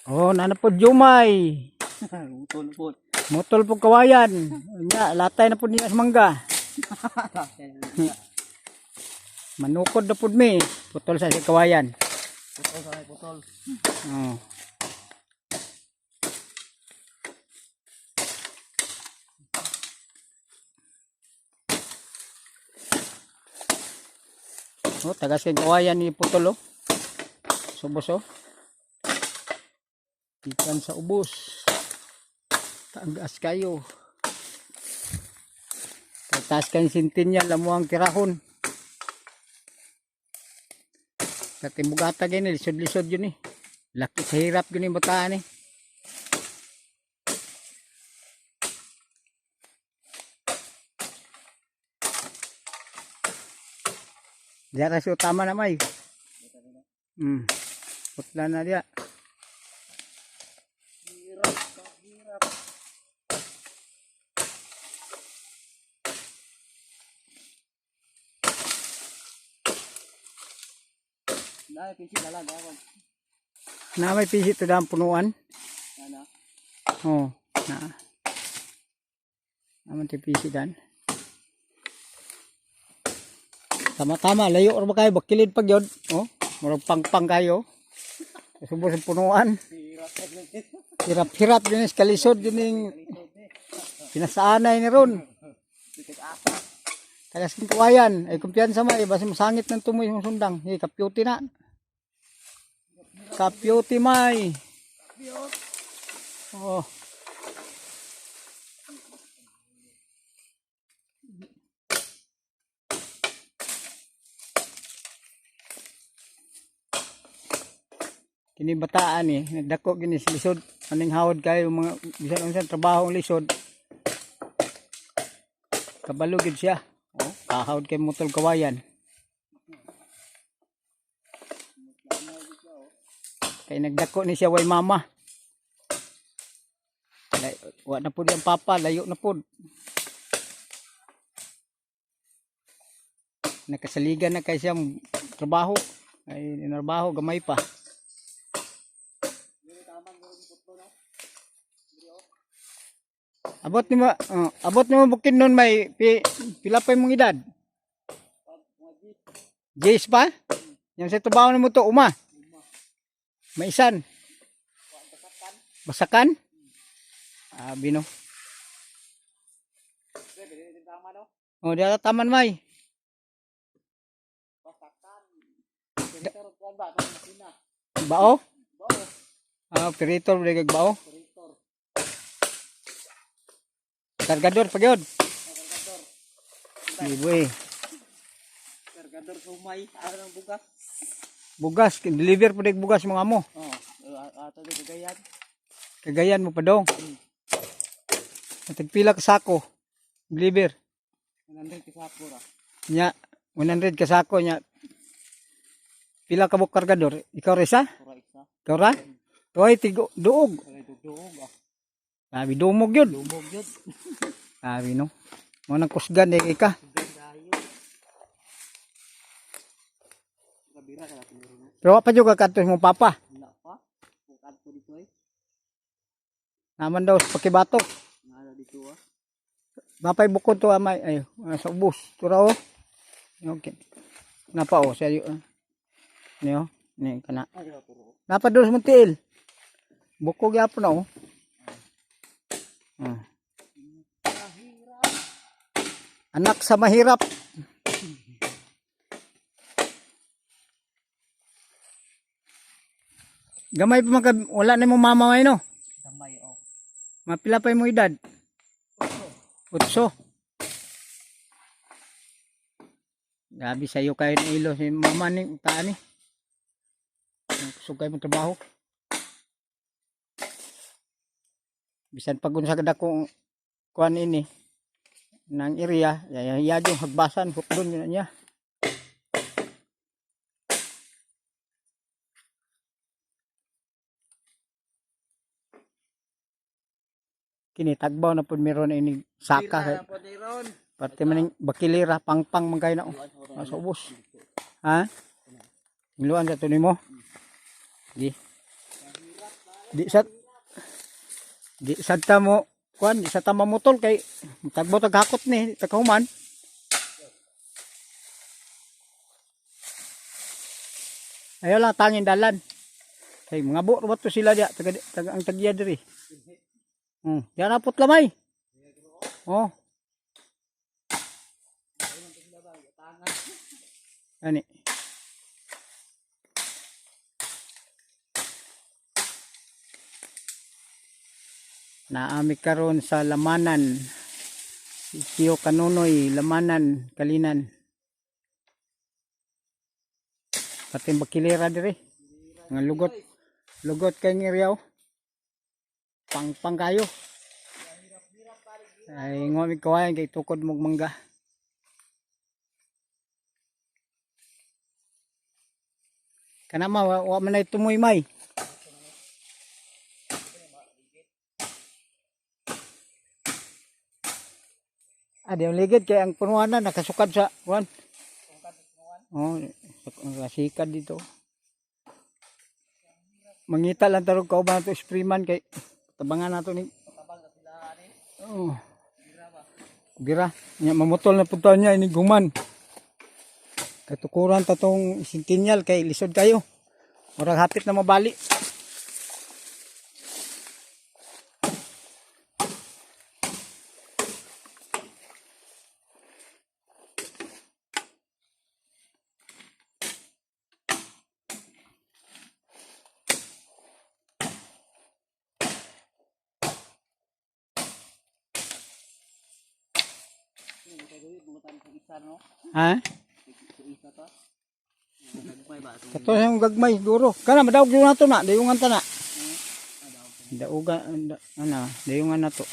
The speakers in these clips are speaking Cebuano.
Oh, nana po Jumay. Utol po. Motol po kawayan. Nya, latay na po niya sa mangga. Manukod na po mi. Putol sa si kawayan. Putol sa putol. Oh. Oh, tagas kay kawayan ni putol oh. Subos oh. Ikan sa ubos. Tagas kayo. Taas kayong sintinyal, amo ang kirahon. Sa timugata gini, lisod-lisod yun eh. Laki sa hirap yun yung bataan eh. Diya kasi tama na may. Putla na diya. Hirap, hirap. Dahil pisi na lang, ako. Na may pisit to dang punuan. Ano? Oh, na. Naman ti pisit dan. Tama-tama, layo or ba kayo, bakilid pag yun. Oh, murag pangpang kayo. Subos ang punuan. Hirap. Hirap-hirap din is kalisod din yung pinasaanay ni Ron. Asa. Tagas kong kawayan, ay kumpiyansa may, basta masangit ng tumoy yung sundang. Hey, kapyuti na. Kapyuti may. Oh. Kini bataan eh, nagdako gini sa lisod. Aning hawod kayo mga bisan unsa trabaho ang lisod. Kabalo gid siya. Oh, kahawod kay motol kawayan. Kay nagdako ni siya way mama. Wa na pud ang papa, layo na pud. Nakasaligan na kay siya trabaho. Ay trabaho gamay pa. Abot nimo, oh, abot nimo bukid nun may pila pa imong edad? Jace pa? Yang sa trabaho nimo to uma. Maisan. Basakan? Abi no. Oh, di taman may. Bao? Ah, operator ba kag bao? Kargador pa gyud. Libo eh. Kargador sumay, araw ng bugas. Bugas, deliver po dag bugas mga amo. Oh, ato di Cagayan. Kagayan mo pa dong. Tagpila ka sako. Deliver. 100 ka sako ra. Nya 100 ka sako nya. Pila ka buk kargador? Ikaw resa? Pura isa. Ikaw ra? Tuay tigo duog. Pura dugduog ah. Sabi dumog yun. Dumog yun. Sabi no. Mo nang kusgan eh ka. Kusgan kayo. Kabira ka natin meron no? Pero wa pa jud ka kadto sa imong papa. Wala pa. Kung kadto dito eh. Naman daw sa pakibato. Nala dito ah. Mapay bukod to amay ay sa ubos. Tura oh. Okay. Napa oh sayo. Niyo ni kana. Ay, puro. Napa doon sa muntiil. Buko gyapon na oh. Ah. Anak sa mahirap. Gamay pa man ka, wala na mo mama ngay no. Gamay oh. Mapila pa mo edad? Utso. Grabe sa'yo kayo ng ilo si mama ni taan ni. Sugay mo trabaho. Bisan pag unsa kada kung kuan ini nang area, ya ya yung hagbasan hukdon yun na niya. Kini tagbaw na pud meron ini saka. Pira na po ni Ron. Parte man ning bakilira pangpang man kayo na oh. Nasa ubos. Ha? Niluan sa to nimo. Di. Di sa ta mo kuan, di sa ta mamutol kay tagbo taghakot ni taghuman. Ayaw lang tangin dalan. Kay mga buo ba to sila diya taga, taga ang tagya diri. Diya na put lamay. Oh. Ani. Naami karon sa Lamanan. Sitio Kanunoy, Lamanan, Kalinan. Pati bakilera dire. Nga lugot. Lugot kay ngiryaw. Pangpang kayo. Ay ngomi kawayan kay tukod mog mangga. Kana ma wa man ay tumoy may. Ah, di ang ligid kay ang punuan na nakasukad sa kuan. Oh, rasikad dito. Mangita lang tarong kauban nato spreeman kay tabangan nato ni. Oh. Bira. Nya mamutol na punta niya ini guman. Katukuran ta tong sentinel kay lisod kayo. Murag hapit na mabali. Ha? Kato sa gagmay siguro. Kana madaog yun nato na, dayungan ta na. Dauga da, ano, dayungan na to.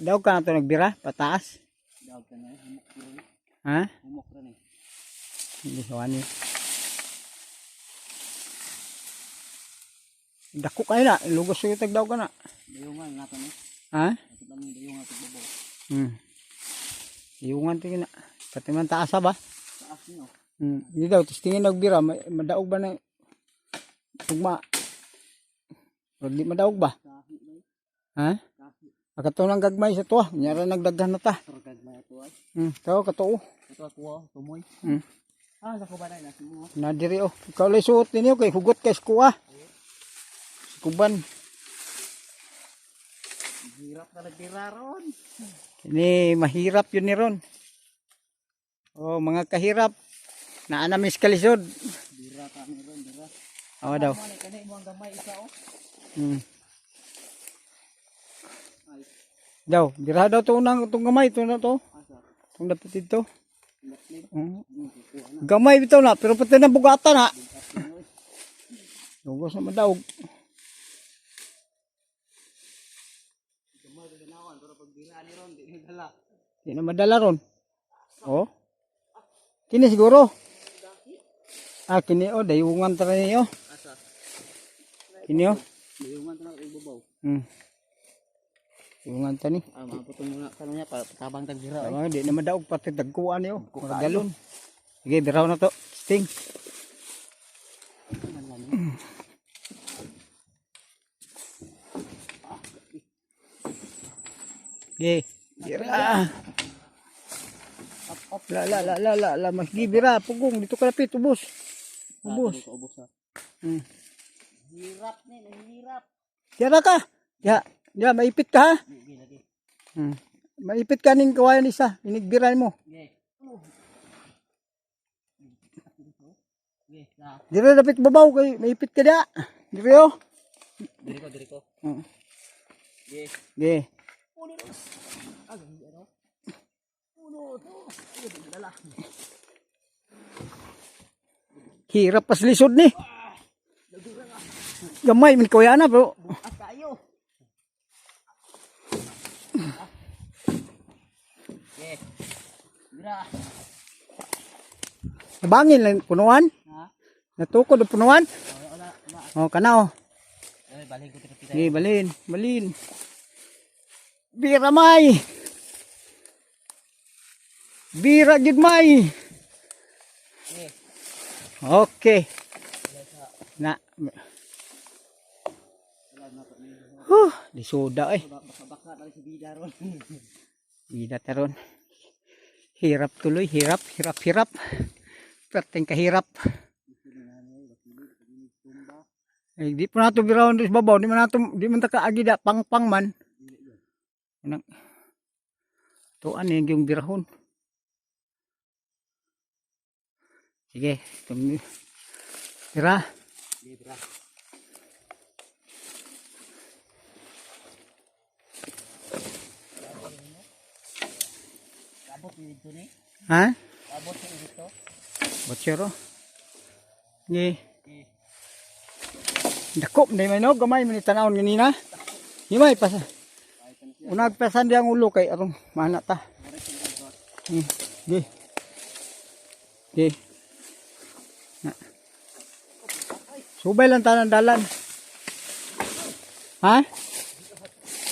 Daog ka na to nagbira pataas. Daog ka na eh. Humok ron. Ha? Humok ron eh. Hindi wani. Dako kayo na, lugos yung tagdaw ka na. Dayungan nato ni. Ha? Ito lang yung dayungan ito babaw. Dayungan tingin na. Pati man taas ba? Taas niyo. Hindi daw, tapos tingin nagbira, madaog ba na tugma? Pero di madaog ba? Kahi ba eh? Ha? Kahi. Akato lang gagmay sa tuwa, nyara nagdaghan na ta. Turgag na ito ay. Tao katoo. Ito ako oh, tumoy. Ah, sa kuba na nasi mo. Na diri oh. Ikaw lay suot ninyo kay hugot kay skuha. Kuban. Hirap na nagbira ron. Ini mahirap yun ni Ron. Oh, mga kahirap. Naa na mis kalisod. Bira ka ni ron, bira. Awa daw. Mo ni kani mo ang gamay isa oh. Ay, Daw, dira daw to unang itong gamay to na to. asa. Itong dapat dito. Left Kuha na. Gamay bitaw na, pero pati na bugata na. Taas niyo eh. Lugos na madaog. Gamay ka ganawan pero pag bira ni ron di ni dala. Di na madala ron. Oh. Kini siguro. Ah, kini oh, dayungan ta niyo. Asa. Kini oh. Dayungan ta na ibabaw. Dayungan ta ni. Ah, maputong muna kanu niya para tabang tag bira. Eh. Tama, di na madaog pati dagkuan niyo. Murag galon. Sige, biraw na to. Sting. Sige. Bira. Up up. La la la la la la mas bira pugong dito kalapit ubos. Ubos. Ah, ubos ah. Hirap ni, nahihirap. Tiyara ka. Ya, ya maipit ka ha. Lagi lagi. Maipit ka ning kawayan isa, inigbira mo. Ge. Ge, la. Dire dapit babaw kay maipit ka dia. Dire oh. Diri ko, diri ko. Ge. Ge. Uno, dos. Ah, ganyan, ano? Uno, dos. Ay, di dala. Hirap pas lisod ni. Gamay man kawayan na bro. Ah, kayo. Ge. Bira. Nabangin lang punuan. Ha? Natukod ang punuan. Wala, wala, wala. Oh, kana oh. Ay, balik ko tira Sige, balin, balin. Bira may. Bira gid may. Ge. Okay. Na. Huh, lisuda eh. Baka-baka na si Bida ron. Bida taron. Hirap tuloy, hirap, hirap, hirap. Perteng kahirap. Eh, di pa nato birawon sa babaw, di man nato, di man ta kaagi da pangpang man. Anang tuan eh, yung birahon. Sige, tira. Libra. Abot ni dito ni. Ha? Abot ni dito. Botsero. Sige. Dako, di may no, gamay man ni tanawon ganina. Himay pasa. Unag pasan di ang ulo kay arong mana ta. Di. Di. Na. Subay lang tanan dalan. Ha?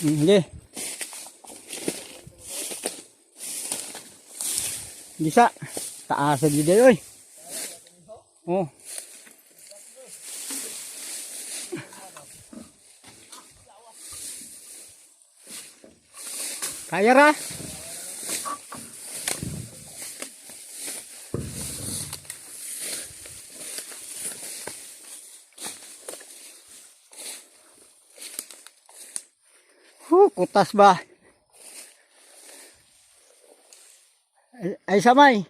Di. Gisa. Taas sa gid oy. Oh. Kaya ra? Huh, kutas ba? Ay, ay samay.